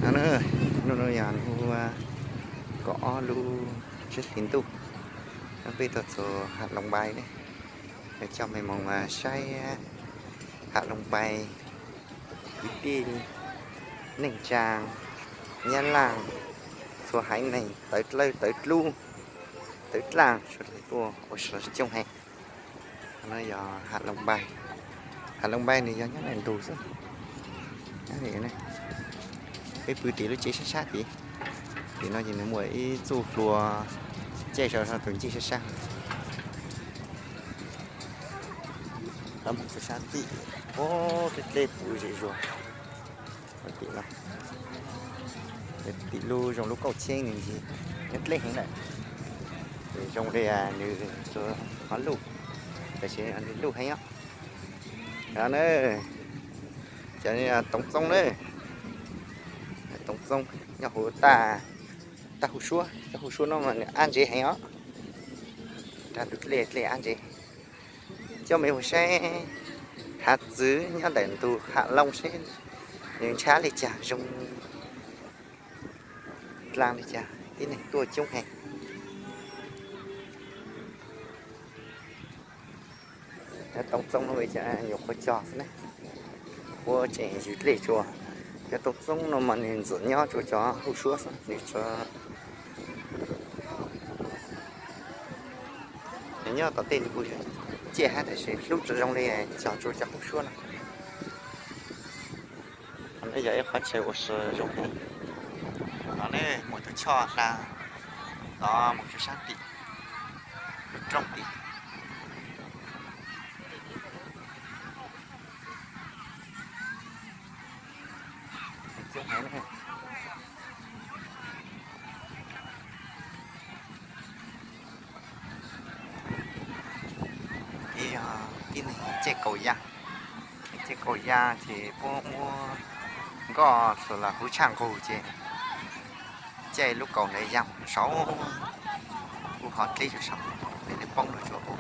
No na, hnub no yog hnub kaum ob lub tsib hlis ntuj, peb tuaj txog Hav Loos Npai ne, coj mej moog saib Hav Loos Npai, kwv tij, neej tsaa, nyab laaj, txhua haiv neeg, tawv dlawb tawv dlub, tawv dlaaj, sawv daws tuaj ua si coob heev. No yog Hav Loos Npai, Hav Loos Npai nws yog nyob ntawm ntug xwb. Peb pw tim lub tsev sab sab tid, tim no ces nws muaj ib txuj hlua caij sau sau tus ncej sab sab. Mus sab tim, o, tej dlej puv zem zuag tim no. Tim lub zoo lub kauj txheeb nws ntxim nyob dlej heev lawm. Zoo li nws tsuas qhov luj, tab sis nws luj heev os. No na, cov Toov Txoob na, Toov Txoob nyob huv taj, taj hu suab, taj hu suab no mas nws ab ntsev heev os. Rau tus dlej, dlej ab ntsev. Coj mej mus saib hav txwv nyob ntawm ntug Hav Loos seb nws ntshab li cas, zoo dlaag li cas, tib neeg tuaj coob heev. Cov Toov Txoob no nyuam qhuav cog xwb na, qhuav tseem yws dlej tsua. Cov Toov Txoob no mas nws ntxim nyob tsua cov hu suab xwb, nws tsuas, nws nyob tom tej nws kuj ciaj hab tab sis hlub tsuas zoo li cog tsua cov hu suab no. No yog ib qhov chaw ua si zoo heev. No ne, muaj tus choj hla tod mus rau sab tim, tus rooj tim. Ib yog tib neeg caij kaus ya, caij kaus ya ces puab muab nkoj txug los huv tshaj nqug ces caij lub kaus ntawd ya saud, ub hov dleb saud, nws poob rua tsuas ub.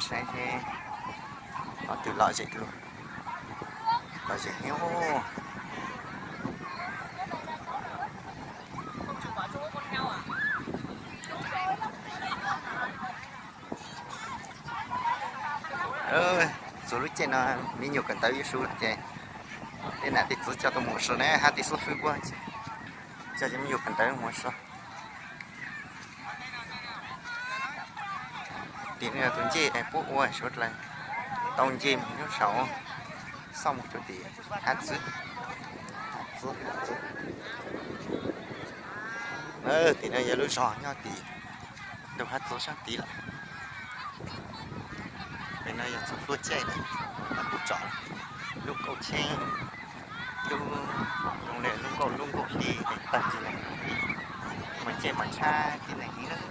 Saib seb qhov twg lom zem dlua, lom zem heev. Txug lub caij no me nyuam kawm ntawv yuav su ces tej nam tej txwv coj tuaj mus ua si na, hab tej xib fwb puab coj cov me nyuam kawm ntawv mus ua si. Tim no yog tus ncej puab ua suav dlawg tau nce mus nyob saud, xauj mus rua tim hav txwv. Tim no yog lub zog nyob tim ntug hav txwv sab tid lawm. Pem no yog txug hlua caij lawm, kuv tsom lub kauj txheeb, lub zoo li lub nkauj, lub nkauj hli tawg ntawd, mas caij mas tshab tib neeg heev.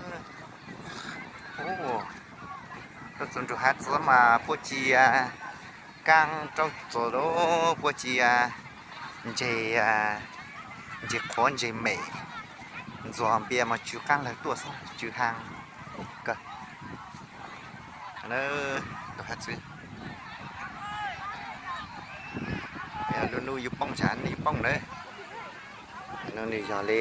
Ub, tuaj txug ntug hav txwv mas puab tsi kaab raub txuas lawm, puab tsi ntseg, ntseg qhuav ntseg mem, ntxuag npias mas tsw qaab lawg tuaj xwb, tsw haa kawg. Ntug hav txwv, lub nub yuav poob, tsam nub yuav poob na. No nws yog li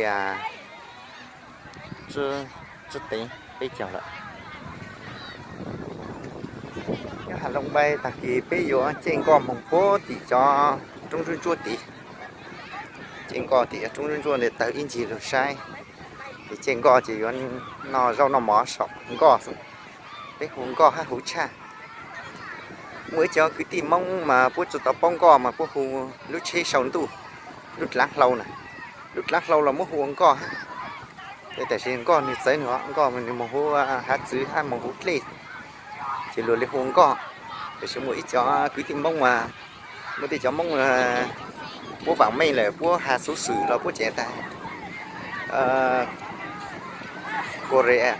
tsib teev peb caug lawm. Nyob Hav Loos Npai tag kis peb yuav caij nkoj moog puag tim cov roob ntsuab ntsuab tid. Caij nkoj tim cov roob ntsuab ntsuab ntawd tawg ib ncig lug saib, ces caij nkoj ces yuav noj zaub noj mov saum nkoj xwb. Peb hu nkoj hab huv tshaj. Muaj ib cov kwv tij Moob mas puab tsi tau paub nkoj mas puab hu lub tsheb sau ntuj, lub dlaav hlau na, lub dlaav hlau los muab hu ua nkoj hab. Tab sis nkoj nwg txawv nwg, nkoj mas nwg moog huv hav txwv hab moog huv dlej, ces luag li hu ua nkoj. Tab sis muaj ib cov kwv tij Moob mas, muaj tej cov Moob puab vaam meej lawm puab has xuv xwm los puab tseem tas Korea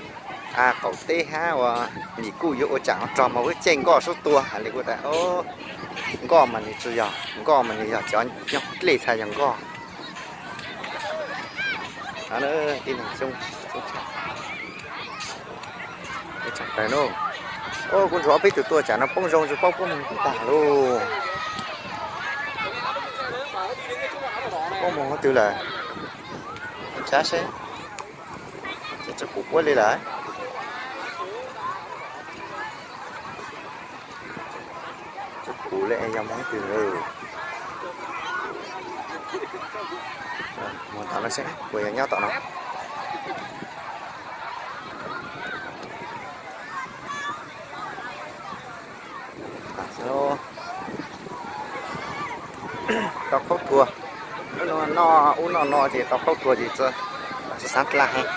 qaum teb hab ua Mis kuj yuav ua tsaam rog mas puab caij nkoj sub tua has le kuv tas, nkoj mas nwg tsi yog, nkoj mas nwg yog cov nyob dlej txhaj yog nkoj. Tib neeg coob tshaj, tshaj tawg nuav. Kuv ntsuag ob peb tug tuaj tsam no poob zoo tsis paub puab moog tag lauj. Puab moog qhov twg lawm? Tsav seb, tsis pum puab li lawm. Tsis pum li yog moog qhov twg lawm. Moog tom no seb puas yog nyob tom no. Tau khaub thuas, noj ub noj no ces tau khaub thuas ces tsi xaav dlaa heev.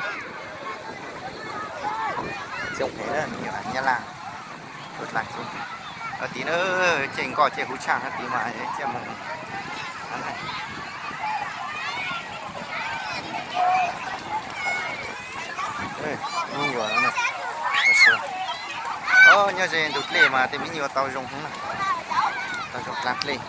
Txi heev na, nyuam nyab laj, tub dlaa txi. Tim na, caij nkoj caij huv tshaaj hab tim mas caij moog. Me nyuam, nyob ze ntug dlej mas tej me nyuam tau zoo heev na, tau zoo dlaa dlej.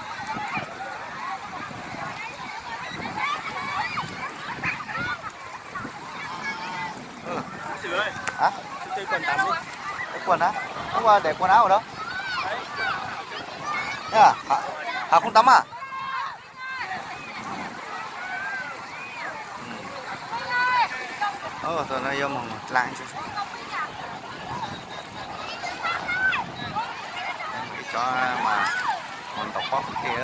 Quần hả? Ua daim quần áo ở đâu? Hả? Không tắm à? Tus no yuav moog dlaa. Ib cov mas moog ntaus pob kuv tej.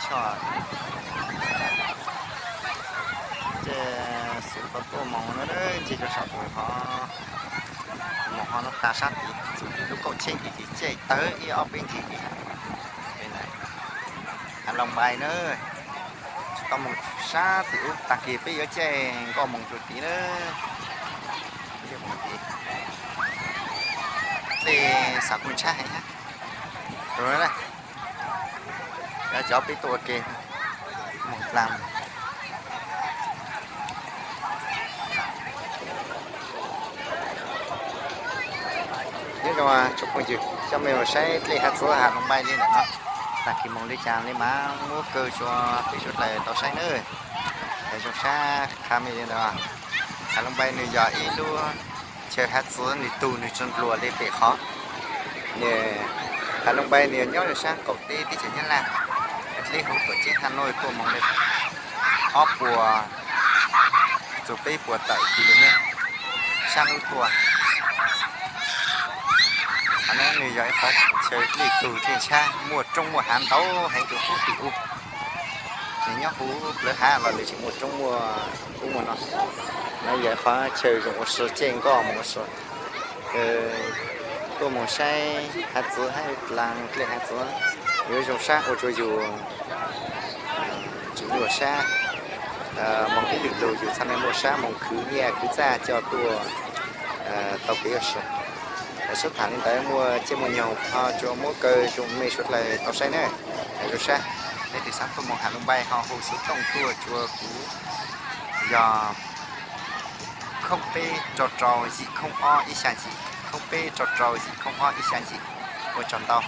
Choj, ces xwv tau tuaj moog na, ntshe cov saum tus hov moog ho lub tag sab tid txug lub kauj tsheb tid ces caij tawg ib ob peb ntsis tid. Hav Loos Npai na, tsis tau moog sab tim ub, tag kis peb yuav caij nkoj moog rua tid na. Dlej xav kuj ntshab heev hab. Cov peb tuaj ua ke moog dlaa. Nyob zoo tsoom phooj ywg, coj mej mus saib dlej hav txwv Hav Loos Npai li ntawm no. Tag kis moog li cas li mas muab kaw rua peb suav dlawg tau saib nawb. Zoo sab qha mej li ntawd. Hav Loos Npai nwg yog ib lub chaw hav txwv nwg tug nwg tsi ndluas li pem qhov. Nwg, Hav Loos Npai nwg yog nyob rua sab qaum teb teb chaws Nyab Laj, dleb huv tuam ceeb Hà Nội tuaj moog li ob puas txug peb puas tawm kis lus mev sab hnub tuaj. Qhov no nwg yog ib qhov chaw dlej tug dlej ntshab muaj roob muaj hav ntau heev rua huv tim ub. Nwg nyob huv plawv hav los nwg tseem muaj roob muaj ub muaj no. No yog ib qhov chaw zoo ua si, caij nkoj moog ua si. Tuaj moog saib hav txwv hab dlaa dlej hav txwv, yuav zoo sab ua rua yug tsis nyuaj sab. Moog ib lwm lug yug txhaj le muaj sab moog khwv nyiaj khwv txaj coj tuaj tau kev ua si. Sib tham li ntawd muaj caij muaj nyoog ho tsuas muab kaw rua mej suav dlawg tau saib nawb. Zoo sab, leej twg xaav tuaj moog Hav Loos Npai ho hu xuv tooj tuaj rua kuv yog khoob peb rau rau yim khoob ob ib xya yim, khoob peb rau rau yim khoob ob ib xya yim. Ua tsaug ntau.